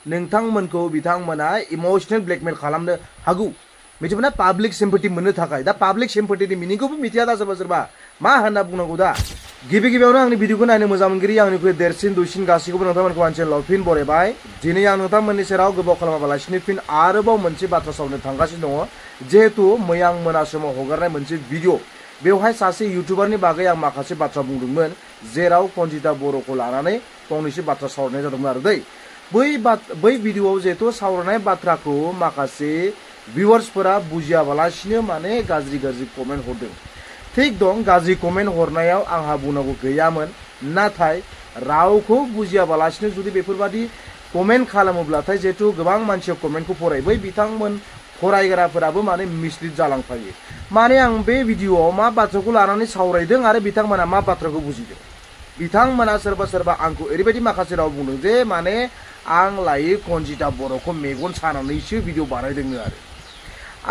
नोंथांमोनखौ बिथांमोना emotional blackmail खालामनो हागौ मिथिबायना पाब्लिक सिम्पैथि मोननो थाखाय दा पाब्लिक सिम्पैथिनि मिनिंखौबो मिथिया दा सोरबा मा होनना बुंनांगौ दा गिबियावनो आंनि भिडिअखौ नायनो मोजां मोनगिरि आंनिख्रुइ देरसिन दुइसिन गासैखौबो नोंथांमोनखौ आं चेनेलाव फिन बरायबाय दिनै आं नोंथांमोननि सेराव गोबाव खालामाबालासिनो फिन आरोबाव मोनसे बाथ्रा सावरायनो थांगासिनो दङ जिहेतु मैया आं मोना समाव हगारनाय मोनसे भिडिअ बेवहाय सासे इउटुबारनि बागै आं माखासे बाथ्रा बुंदोंमोन जेराव कनजिता बर'खौ लानानै फंनैसो बाथ्रा सावरायनाय जादोंमोन आरो बै भिडिअआव जिहेतु सावरायनाय बाथ्राखौ माखासे भिउवार्सफोरा बुजियाबालासिनो माने गाज्रि कमेन्ट हरदों ठीक दं गाज्रि कमेन्ट हरनायाव आंहा बुंनांगौ गैयामोन नाथाय रावखौ बुजियाबालासिनो जुदि बेफोरबादि कमेन्ट खालामोब्लाथाय जिहेतु गोबां मानसिया कमेन्टखौ फराय बै बिथांमोन फरायग्राफोराबो माने मिसलिड जालांफायो माने आं बे भिडिअआव मा बाथ्राखौ लानानै सावरायदों आरो बिथांमोना मा बाथ्राखौ बुजिदों बिथांमोना सोरबा आंखौ ओरैबायदि माखासे राव बुंदों जे माने आं लायो कनजिता बर'खौ मेगन सानानैसो भिडिअ बानायदोंनो आरो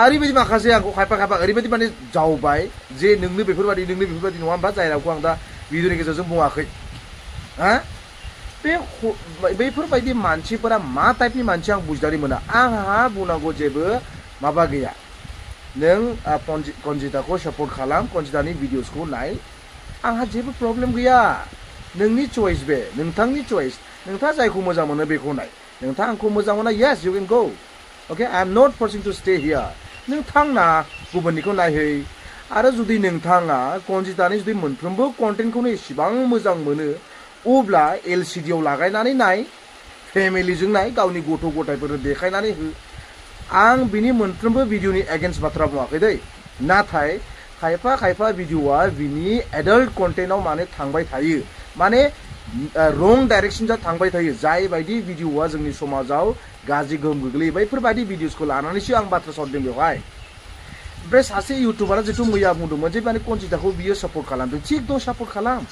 ओरैबायदि माखासे आंखौ खायफा ओरैबायदि माने जावबाय जे नोंनो बेफोरबायदि नङा होमबा जाय रावखौ आं दा भिडिअनि गेजेरजों बुङाखै हा बेफोरबायदि मानसिफोरा मा टाइपनि मानसि आं बुजिनानै मोना आंहा बुंनांगौ जेबो माबा गैया नों कनजिताखौ सापर्ट खालाम कनजितानि भिडिअसखौ नाय आंहा जेबो प्रब्लेम गैया नोंनि चॉइस बे नोंथांनि चॉइस नोंथाङा जायखौ मोजां मोनो बेखौ नाय नोंथाङा आंखौ मोजां मोना yes you can go okay I am not forcing to stay here नोंथांना गुबुननिखौ नायहै आरो जुदि नोंथाङा कनजितानि जुदि मोनफ्रोमबो कन्टेन्टखौनो एसेबां मोजां मोनो अब्ला एलसीडीआव लागायनानै नाय फेमिलिजों नाय गावनि गथ' गथायफोरनो देखायनानै हो आं बिनि मोनफ्रोमबो भिडिअनि एगेन्स्ट बाथ्रा बुङाखै दै नाथाय खायफा भिडिअआ बिनि एडल्ट कन्टेन्टआव माने थांबाय थायो माने रं डाइरेक्शनजों थांबाय थायो जाय बायदि भिडिअआ जोंनि समाजाव गाज्रि गोहोम गोग्लैयो बैफोरबायदि भिडिअसखौ लानानैसो आं बाथ्रा सावरायदों बेवहाय ओमफ्राय सासे इउटुबारा जिथु मैया बुंदोंमोन जे माने कनजिताखौ बियो सापर्ट खालामदों थिग दं सापर्ट खालाम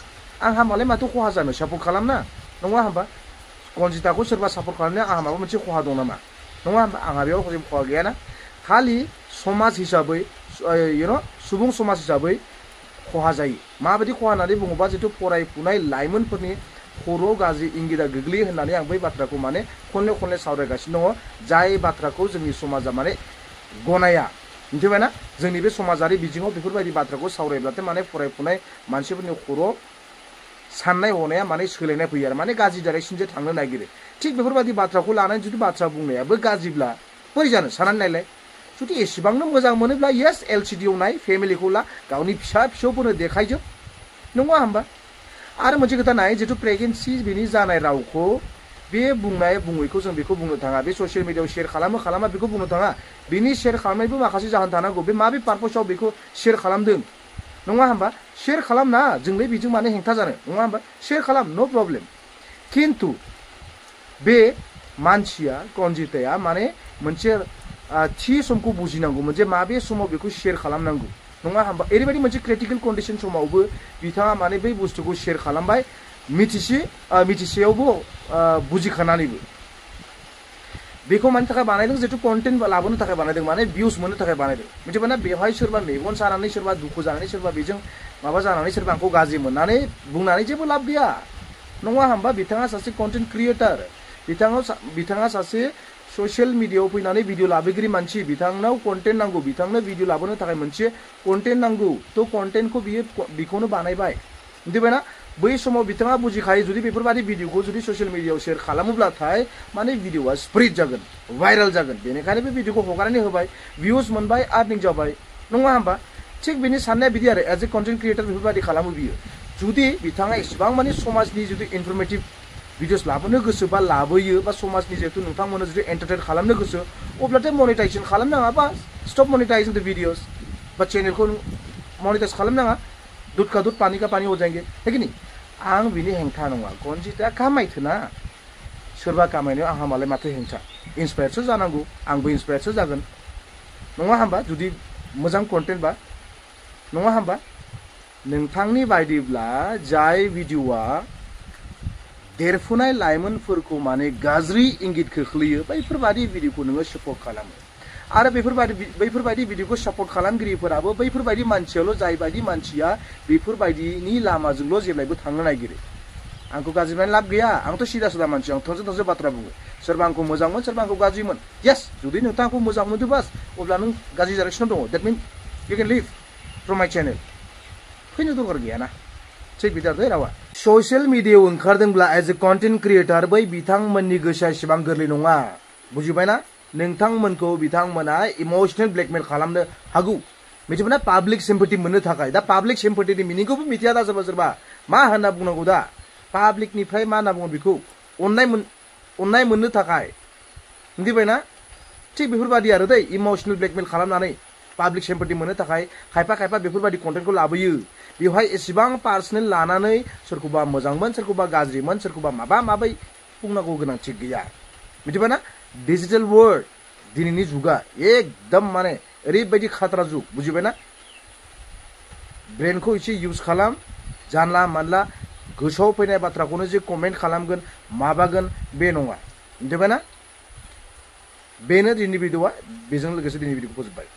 आंहा मालाय माथो खहा जानो सापर्ट खालामना नङा होमबा कनजिताखौ सोरबा सापर्ट खालामनाया आंहा माबा मोनसे खहा दं नामा नङा होमबा आंहा बेयाव जेबो खहा गैयाना खालि समाज हिसाबै सुबुं समाज हिसाबै खहा जायो माबायदि खहा होननानै बुङोबा जिथु फरायफुनाय लाइमोनफोरनि खर'आव गाज्रि इंगिता गोग्लैयो होननानै आं बै बाथ्राखौ माने खनले सावरायगासिनो दङ जाय बाथ्राखौ जोंनि समाजा माने गनाया मिथिबायना जोंनि बे समाजारि बिजोङाव बेफोरबायदि बाथ्राखौ सावरायब्लाथाय माने फरायफुनाय मानसिफोरनि खर'आव साननाय हनाया माने सोलायनाय फैयो आरो माने गाज्रि डाइरेक्शनजों थांनो नागिरो थिग बेफोरबायदि बाथ्राखौ लानानै जुदि बाथ्रा बुंनायाबो गाज्रिब्ला बोरै जानो साननानै नायलाय जुदि एसेबांनो मोजां मोनोब्ला येस एलसीडीआव नाय फेमिलिखौ ला गावनि फिसाफोरनो देखायजोब नङा होमबा आरो मोनसे खोथा नाय जिथु प्रेगनेन्सि बिनि जानाय रावखौ बे बुङैखौ जों बेखौ बुंनो थाङा बे ससियेल मिडियाआव शेयार खालामा बेखौ बुंनो थाङा बिनि शेयार खालामनायबो माखासे जाहोन थानांगौ बे माबे पार्पसाव बेखौ शेयार खालामदों नङा होमबा शेयार खालामना जोंलाय बेजों माने हेंथा जानो नङा होमबा शेयार खालाम नो प्रब्लेम खिन्थु बे मानसिया कनजिताया माने मोनसे थि समखौ बुजिनांगौमोन जे माबे समाव बेखौ शेयार खालामनांगौ नङा होमबा ओरैबायदि मोनसे क्रिटिकल कन्डिशन समावबो बिथाङा माने बै बुस्थुखौ शेयार खालामबाय मिथिसेयावबो बुजिखानानैबो बेखौ मानि थाखाय बानायदों जितु कन्टेन्ट लाबोनो थाखाय बानायदों माने भिउज मोननो थाखाय बानायदों मिथिबायना बेवहाय सोरबा मेगन सानानै सोरबा दुखु जानानै सोरबा बेजों माबा जानानै सोरबा आंखौ गाज्रि मोननानै बुंनानै जेबो लाब गैया नङा होमबा बिथाङा सासे कन्टेन्ट क्रिएटर बिथाङा सासे ससियेल मिडियाआव फैनानै भिडिअ लाबोगिरि मानसि बिथांनाव कन्टेन्ट नांगौ बिथांनो भिडिअ लाबोनो थाखाय मोनसे कन्टेन्ट नांगौ थ' कन्टेन्टखौ बिखौनो बानायबाय मिथिबायना बै समाव बिथाङा बुजिखायो जुदि बेफोरबायदि भिडिअखौ जुदि ससियेल मिडियाआव शेयार खालामोब्लाथाय माने भिडिअआ स्प्रेड जागोन भाइरेल जागोन बेनिखायनो बे भिडिअखौ हगारनानै होबाय भिउज मोनबाय आर्निं जाबाय नङा होमबा थिग बेनि साननाया बिदि आरो एज ए कन्टेन्ट क्रिएटर बेफोरबायदि खालामो बियो जुदि बिथाङा एसेबां माने समाजनि जुदि इनफरमेटिभ भिडिअस लाबोनो गोसो बा लाबोयो बा समाजनि जिहेतु नोंथांमोना जुदि एन्टारटेन खालामनो गोसो अब्लाथाय मनिटाइजेसन खालामनाङा बा स्टप मनिटाइजिंग द भिडिअस बा चेनेलखौ मनिटाइज खालामनाङा दूध का दूध पानी का पानी हो जाएंगे है कि नहीं आं बिनि हेंथा नङा कनजिताया खामायथोना सोरबा खामायनायाव आंहा मालाय माथो हेंथा इन्सपायारसो जानांगौ आंबो इन्सपायारसो जागोन नङा होमबा जुदि मोजां कन्टेन्ट बा नङा होमबा नोंथांनि बायदिब्ला जाय भिडिअआ देरफुनाय लाइमोनफोरखौ माने गाज्रि इंगित खोख्लैयो बैफोरबायदि भिडिअखौ नोङो सापर्ट खालामो आरो बैफोरबायदि भिडिअखौ सापर्ट खालामगिरिफोराबो बैफोरबायदि मानसियाल' जाय बायदि मानसिया बेफोरबायदिनि लामाजोंल' जेब्लायबो थांनो नागिरो आंखौ गाज्रि मोननानै लाब गैया आंथ' सिदा सादा मानसि आं थोंजों थोंजों बाथ्रा बुङो सोरबा आंखौ मोजांमोन सोरबा आंखौ गाज्रिमोन yes जुदि नोंथाङा आंखौ मोजां मोनदोंबा अब्ला नों गाज्रि डाइरेक्सनाव दङ that means you can leave from my channel फैनो दरकार गैयाना थिग बिदि आरो रावा ससियेल मिडियायाव ओंखारदोंब्ला एज ए कन्टेन्ट क्रिएटर बै बिथांमोननि गोसोआ एसेबां गोरलै नङा बुजिबायना नोंथांमोनखौ बिथांमोना इमोशनेल ब्लेकमेल खालामनो हागौ मिथिबायना पाब्लिक सिम्पथि मोननो थाखाय दा पाब्लिक सिम्पथिनि मिनिंखौबो मिथिया दा सोरबा सोरबा मा होनना बुंनांगौ दा पाब्लिकनिफ्राय मा होनना बुङो बेखौ अननाय मोननो थाखाय मिथिबायना थिग बेफोरबादि आरो दै इमोशनेल ब्लेकमेल खालामनानै पाब्लिक सिम्पथि मोननो थाखाय खायफा बेफोरबादि कन्टेन्टखौ लाबोयो बेवहाय एसेबां पार्सनेल लानानै सोरखौबा मोजांमोन सोरखौबा गाज्रिमोन सोरखौबा माबै बुंनांगौ गोनांथि गैया मिथिबायना डिजिटेल वर्ल्ड दिनैनि जुगा एकदम माने ओरैबायदि खातरा जुग बुजिबायना ब्रेनखौ एसे इउज खालाम जानला मानला गोसोआव फैनाय बाथ्राखौनो जे कमेन्ट खालामगोन माबागोन बे नङा मिथिबायना बेनो दिनैनि भिडिअआ बेजों लोगोसे दिनैनि भिडिअखौ फोजोबबाय